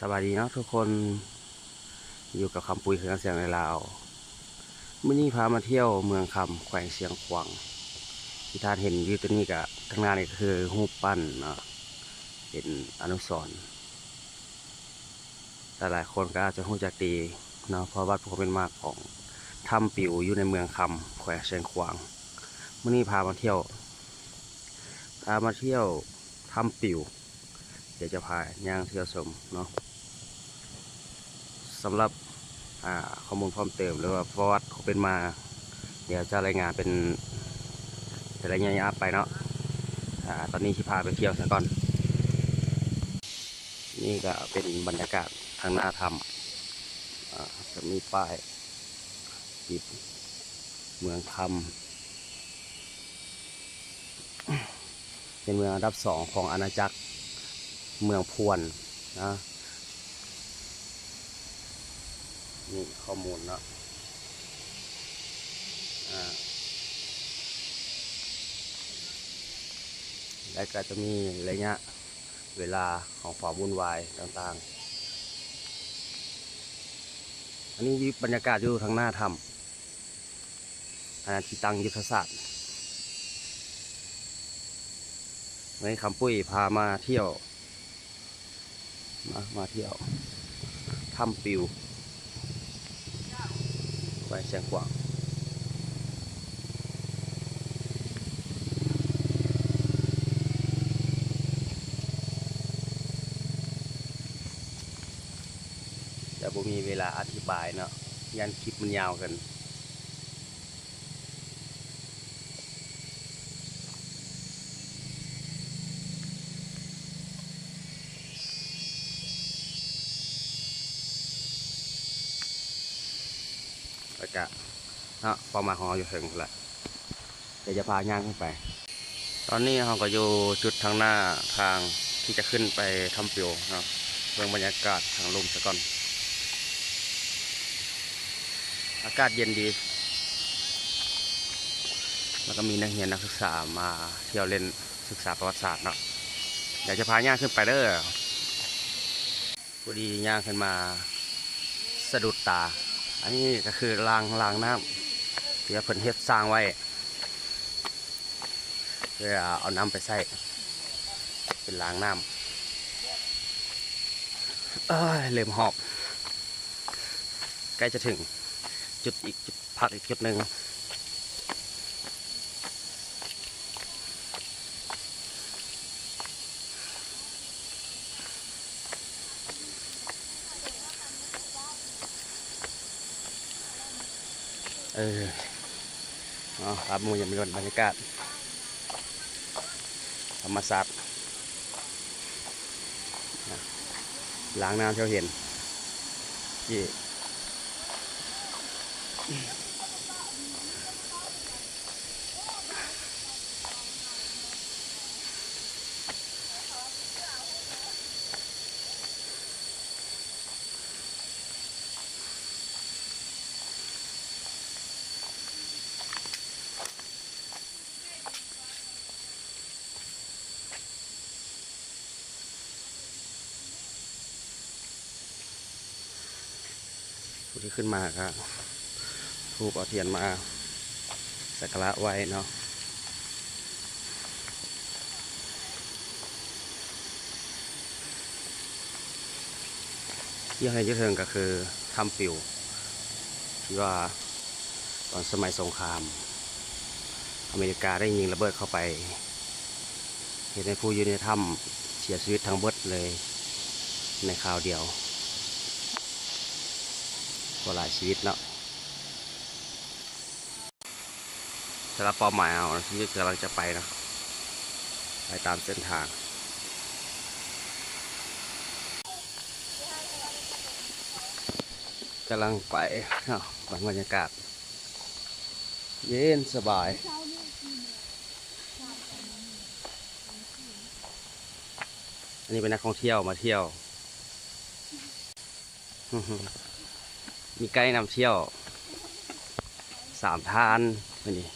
ສະບາຍດີເນາະທຸກຄົນ, ຢູ່ກັບຄຳປຸ້ຍ ຄືນສຽງໃນລາວ. ມື້ນີ້ພາມາທ່ຽວເມືອງຄຳ ແຂວງຊຽງຂວາງ. ທີ່ທ່ານເຫັນຢູ່ຕົວນີ້ກະ ທາງໜ້ານີ້ກະຄືຮູບປັ້ນເນາະ ເປັນອະນຸສອນ. ຫຼາຍໆຄົນກະອາດຈະຮູ້ຈັກດີເນາະ ເພາະປະຫວັດຄວາມເປັນມາຂອງຖ້ຳປິວຢູ່ໃນເມືອງຄຳ ແຂວງຊຽງຂວາງ. ມື້ນີ້ພາມາທ່ຽວ ພາມາທ່ຽວຖ້ຳປິວ. ດຽວຈະພາຍ່າງທ່ຽວຊົມເນາະ. ສຳລັບ ອ່າ ຂໍ້ມູນເພີ່ມເຕີມ ຫຼືວ່າປະຫວັດຄວາມເປັນມາ ດຽວຈະລາຍງານເປັນ ເປັນໄລຍະໄປເນາະ. ອ່າ ຕອນນີ້ຊິພາໄປທ່ຽວສາກ່ອນ. ນີ້ກະເປັນບັນຍາກາດທາງໜ້າຖ້ຳ ອ່າ ຈະມີປ້າຍຕິດເມືອງຄຳ. ເປັນເມືອງອັນດັບສອງຂອງອານາຈັກເມືອງພວນນະ. ນີ້ຂໍ້ມູນເນາະ ອາ ແລະກະຈະມີໄລຍະເວລາຂອງຄວາມວຸ່ນວາຍຕ່າງໆ. ອັນນີ້ຢູ່ ບັນຍາກາດຢູ່ທາງໜ້າຖ້ຳ ອັນນັ້ນທີ່ຕັ້ງຍຸດທະສາດ. ມື້ນີ້ຄຳປຸ້ຍພາມາທ່ຽວ ມາ ມາທ່ຽວຖ້ຳປິວ ແຂວງຊຽງຂວາງ. ແຕ່ບໍ່ມີເວລາອະທິບາຍເນາະ ຢ້ານຄລິບມັນຍາວເກີນ. ແລ້ວກະເນາະ ເປົ້າໝາຍຂອງເຮົາຢູ່ເທິງພຸ້ນລະ. ດຽວຈະພາຍ່າງຂຶ້ນໄປ. ຕອນນີ້ເຮົາກະຢູ່ຈຸດທາງໜ້າທາງທີ່ຈະຂຶ້ນໄປຖ້ຳປິວເນາະ. ເບິ່ງບັນຍາກາດທາງລຸ່ມສາກ່ອນ. ອາກາດເຢັນດີ ແລ້ວກະມີນັກຮຽນນັກສຶກສາມາທ່ຽວຫຼິ້ນ ສຶກສາປະຫວັດສາດເນາະ. ດຽວຈະພາຍ່າງຂຶ້ນໄປເດີ. ພໍດີຍ່າງຂຶ້ນມາສະດຸດຕາ. ອັນນີ້ກະຄືລາງ ລາງນ້ຳ ທີ່ວ່າເພິ່ນເຮັດສ້າງໄວ້ ເພື່ອເອົານ້ຳໄປໃຊ້ເປັນລາງນ້ຳ. ເອີຍ ເລີ່ມຫອບ. ໃກ້ຈະເຖິງຈຸດອີກ ພັກອີກຈຸດໜຶ່ງ. ເອີ ເອົາ ພາບໝູ່ ຍັງມີບັນຍາກາດ ທຳມະຊາດ ລາງນ້ຳທີ່ເຮົາເຫັນ ທີ່ ຜູ້ທີ່ຂຶ້ນມາກະທູບເອົາທຽນມາສັກກາລະໄຫວ້ເນາະ. ທີ່ເຮົາເຫັນຢູ່ເທິງກະຄືຖ້ຳປິວ ທີ່ວ່າຕອນສະໄໝສົງຄາມ ອາເມລິກາໄດ້ຍິງລະເບີດເຂົ້າໄປ ເຮັດໃຫ້ຜູ້ຢູ່ໃນຖ້ຳເສຍຊີວິດທັງເບິດເລີຍໃນຄາວດຽວ ກໍຫຼາຍຊີວິດເນາະ. ສຳລັບເປົ້າໝາຍເຮົາທີ່ກຳລັງຈະໄປເນາະ ໄປຕາມເສັ້ນທາງ ກຳລັງໄປເນາະ. ບັນຍາກາດເຢັນສະບາຍ. ອັນນີ້ເປັນນັກທ່ອງທ່ຽວມາທ່ຽວ. ມີໄກນຳທ່ຽວສາມທ່ານມື້ນີ້.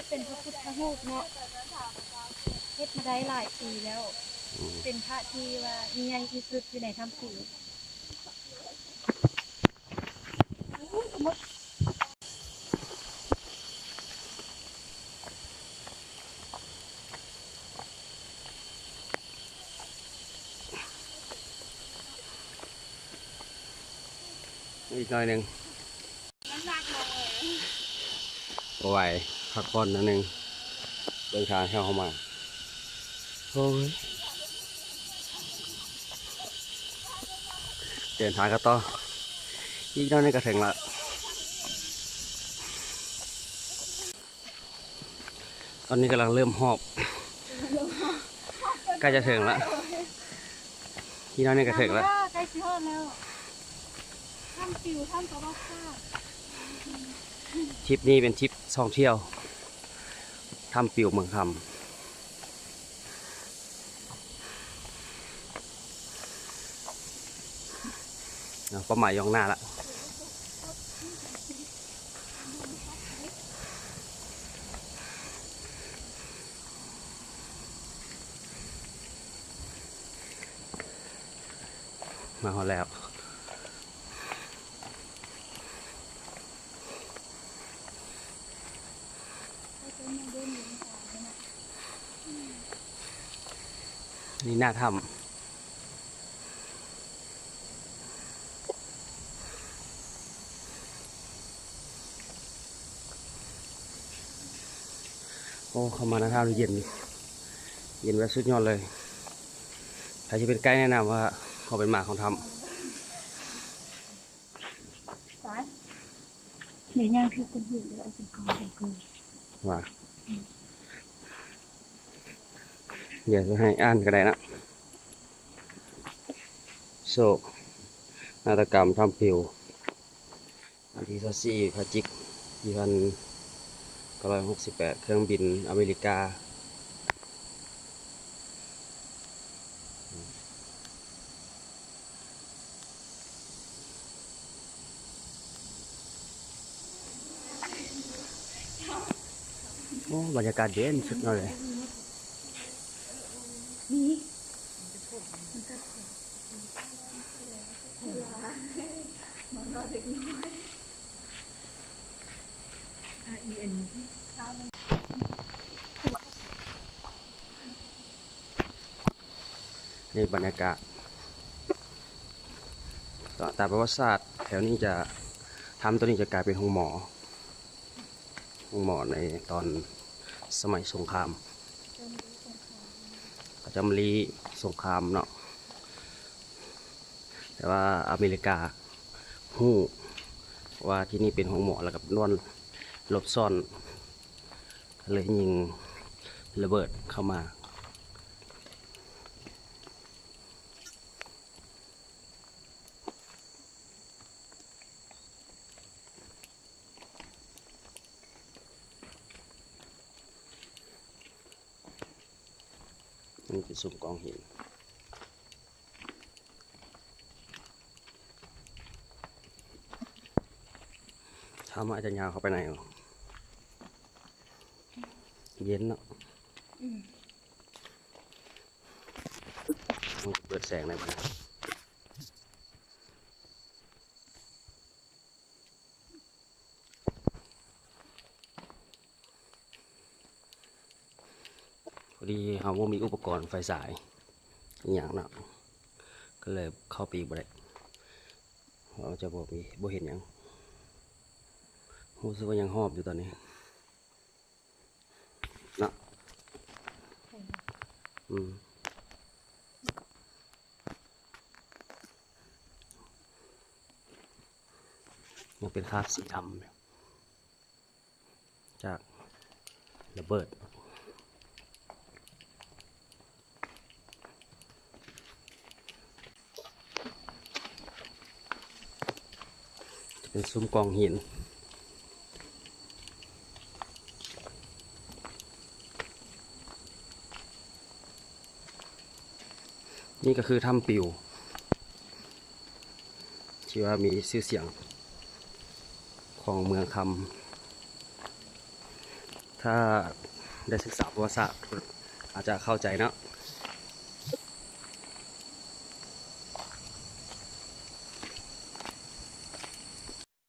ເປັນພະພຸດທະຮູບເນາະ ເຮັດມາໄດ້ຫຼາຍປີແລ້ວ ອືມ ເປັນພະທີ່ວ່າຍິ່ງໃຫຍ່ທີ່ສຸດຢູ່ໃນຖ້ຳປິວ. ອີກໜ້ອຍໜຶ່ງ ບໍ່ໄຫວ ພັກຜ່ອນໜ້ອຍໜຶ່ງ ເບິ່ງທາງທີ່ເຮົາມາ. ໂອ້ຍ ເດີນທາງກັນຕໍ່ ອີກໜ້ອຍໜຶ່ງກໍເຖິງລະ. ຕອນນີ້ກຳລັງເລີ່ມຫອບ ໃກ້ຈະເຖິງລະ ອີກໜ້ອຍໜຶ່ງກໍເຖິງລະ ໃກ້ຊິຮອດແລ້ວ ຖ້ຳປິວ ຖ້ຳປະຫວັດສາດ. ທຣິບນີ້ເປັນທຣິບທ່ອງທ່ຽວ ຖ້ຳປິວເມືອງຄຳ. ເປົ້າໝາຍຢູ່ຂ້າງໜ້າລະ ມາຮອດແລ້ວ. ນີ້ໜ້າຖ້ຳ ໂອ້ ເຂົ້າມາໃນຖ້ຳນີ້ເຢັນ ເຢັນແບບສຸດຍອດເລີຍ. ໃຜຊິເປັນໄກແນະນຳວ່າເຂົາເປັນໝາຂອງຖ້ຳ. ໄປ ເດີຍ່າງຖືກຄົນເຫັນແລ້ວເອົາເປັນກອງເປັນໂກ ວ່າ ອືມ ດຽວຈະໃຫ້ອ່ານກໍໄດ້ນະ. ໂສກນາດຕະກຳຖ້ຳປິວ ວັນທີຊາວສີ່ ພະຈິກ ປີພັນເກົ້າຮ້ອຍຫົກສິບແປດ ເຄື່ອງບິນອາເມລິກາ. ໂອ້ ບັນຍາກາດເຢັນສຸດຍອດເລີຍ. ນີ້ບັນຍາກາດ ຕາມປະຫວັດສາດ ແຖວນີ້ຈະ ຖ້ຳໂຕນີ້ຈະກາຍເປັນໂຮງໝໍ ໂຮງໝໍໃນຕອນສະໄໝສົງຄາມ ເຂົາເຈົ້າມາລີສົງຄາມເນາະ ແຕ່ວ່າອາເມລິກາຮູ້ວ່າທີ່ນີ້ເປັນໂຮງໝໍ ແລ້ວກໍນວນຫຼົບຊ້ອນ ເລີຍຍິງລະເບີດເຂົ້າມາ. ນີ້ເປັນຊຸມກອງຫີນ ຖ້າມາຈະຍາວເຂົ້າໄປໃນ ເຢັນເນາະ ອືມ ເປີດແສງໄດ້ບໍ່? ພໍດີເຮົາບໍ່ມີອຸປະກອນໄຟສາຍອີ່ຫຍັງເນາະ ກໍເລີຍເຂົ້າໄປອີກບໍ່ໄດ້ ເຮົາຈະບໍ່ມີ ບໍ່ເຫັນຫຍັງ ຮູ້ສຶກວ່າຍັງຮອບຢູ່ຕອນນີ້. ເນາະ ອືມ ຍັງເປັນຄາບສີດຳຢູ່ ຈາກລະເບີດ. ເປັນຊຸມກອງຫີນ ນີ້ກໍຄືຖ້ຳປິວ ທີ່ວ່າມີຊື່ສຽງຂອງເມືອງຄຳ. ຖ້າໄດ້ສຶກສາປະຫວັດສາດ ອາດຈະເຂົ້າໃຈເນາະ.